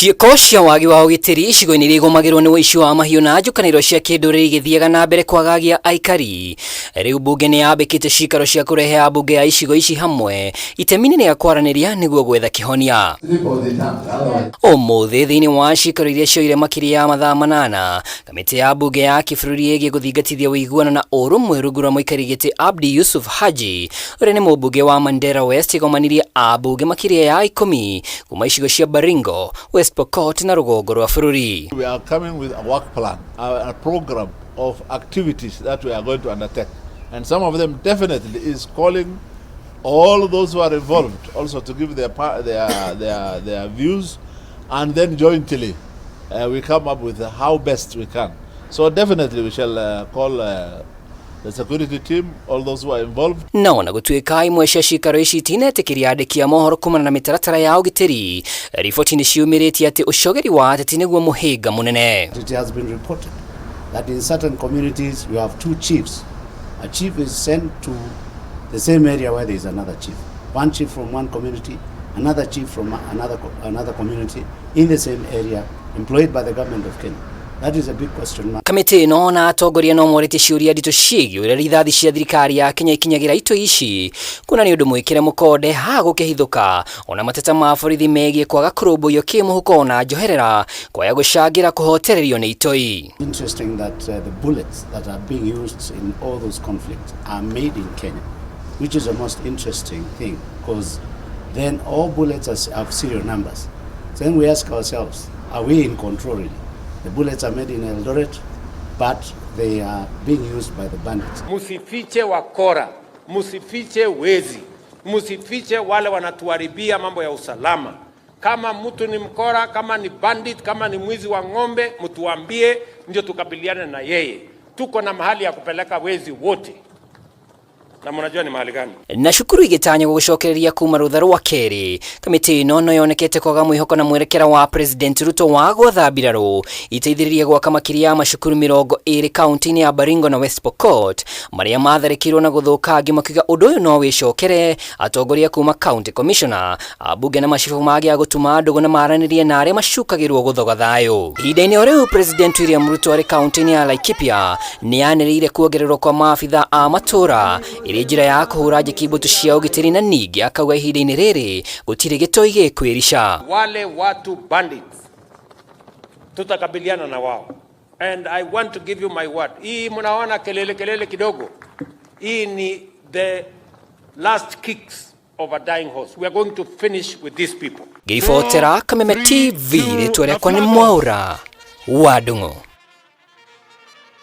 Ciĩko cia wagi wa ũgitĩri icigo-inĩ iria igũmagĩrwo nĩ ũici wa mahiũ na njũkanĩrĩro cia kĩndũrĩrĩ igĩthiaga na mbere kwagagia aikari. Rĩu mbunge nĩ yambĩkĩte cikaro cia kũrehe ambunge a icigo ici hamwe itemi-inĩ rĩa kwaranĩria nĩguo gwetha kĩhonia. Ũmũthĩ thĩinĩ wa cikaro iria cioire makĩria ya mathaa 8, kamĩtĩ ya mbunge ya kĩbũrũri ĩgiĩ gũthingatithia ũiguano na ũrũmwe rungu rwa mũikarĩri gĩtĩ Abdi Yusuf Haji ũrĩa nĩ mũmbunge wa Mandera West ĩgomanirie ambunge makĩria ya 10 kuma icigo cia Baringo, West Pokot na rũgongo rwa bũrũri. We are coming with a work plan, a program of activities that we are going to undertake. And some of them definitely is calling all those who are involved also to give their views, and then jointly we come up with how best we can. So definitely we shall call the security team, all those who are involved. Na ona gũtuĩka imwe cia cikaro ici itinetĩkĩria andĩki a mohoro kumana na mĩtaratara ya ũgitĩri, riboti nĩ ciumĩrĩtie atĩ ũcogeri wa ateti nĩguo mũhĩnga mũnene. It has been reported that in certain communities you have two chiefs. A chief is sent to the same area where there is another chief. One chief from one community, another chief from another community in the same area, employed by the government of Kenya. That is a big question mark. Kamĩtĩ ĩno na atongoria no morĩtie ciũria nditũ ciĩgiĩ ũrĩa rithathi cia thirikari ya Kenya ikinyagĩra itoi ici, kuona nĩ ũndũ mwĩkĩre mũkonde haha gũkĩhithũka ona mateta ma borithi megiĩ kwaga kũrũmbũiyo kĩmũhuko na njoherera kwaya gũcangĩra kũhotererio nĩ itoi. Interesting that the bullets that are being used in all those conflicts are made in Kenya, which is the most interesting thing, because then all bullets have serial numbers. So then we ask ourselves, are we in control really? The bullets are made in Eldoret, but they are being used by the bandits. Msifiche wakora, msifiche wezi, msifiche wale wanatuharibia mambo ya usalama. Kama mtu ni mkora, kama ni bandit, kama ni mwizi wa ng'ombe, mtuambie ndio tukabiliane na yeye. Tuko na mahali ya kupeleka wezi wote, na mnajua ni mahali gani. Na cukuru igĩtanya gũgĩcokereria kuma rũtha rwa kerĩ, kamĩtĩ ĩno no yonekete kwaga mwĩhoko na mwerekera wa President Ruto wa gwatha mbirarũ iteithĩrĩrie gwaka makĩria ya macukuru 20 kaunti-inĩ ya Baringo na West Pokot marĩa matharĩkĩirwo na gũthũkangio, makiuga ũndũ ũyũ no wĩcokere atongoria kuma county commissioner, ambunge na macibũ magĩa gũtuma ndũgũ na maranĩrie na arĩa macukagĩrwo gũthoga thayũ. Ihinda-inĩ o rĩu, President William Ruto arĩ kaunti-inĩ ya Laikipia nĩ anĩrĩire kuongererwo kwa maabitha a matũũra ĩrĩ njĩra ya kũhũra njeki mbũtũ cia ũgitĩri, na ningĩ akauga ihinda-inĩ rĩrĩ gũtirĩ gĩtoi gĩkwĩrica. Wale watu bandits tutakabiliana na wao, and I want to give you my word. Hii mnaona kelele kelele kidogo, hii ni the last kicks of a dying horse. We are going to finish with these people. Ngĩribotera Kameme TV, rĩtwa rĩakwa nĩ Mwaura wa Ndung'u.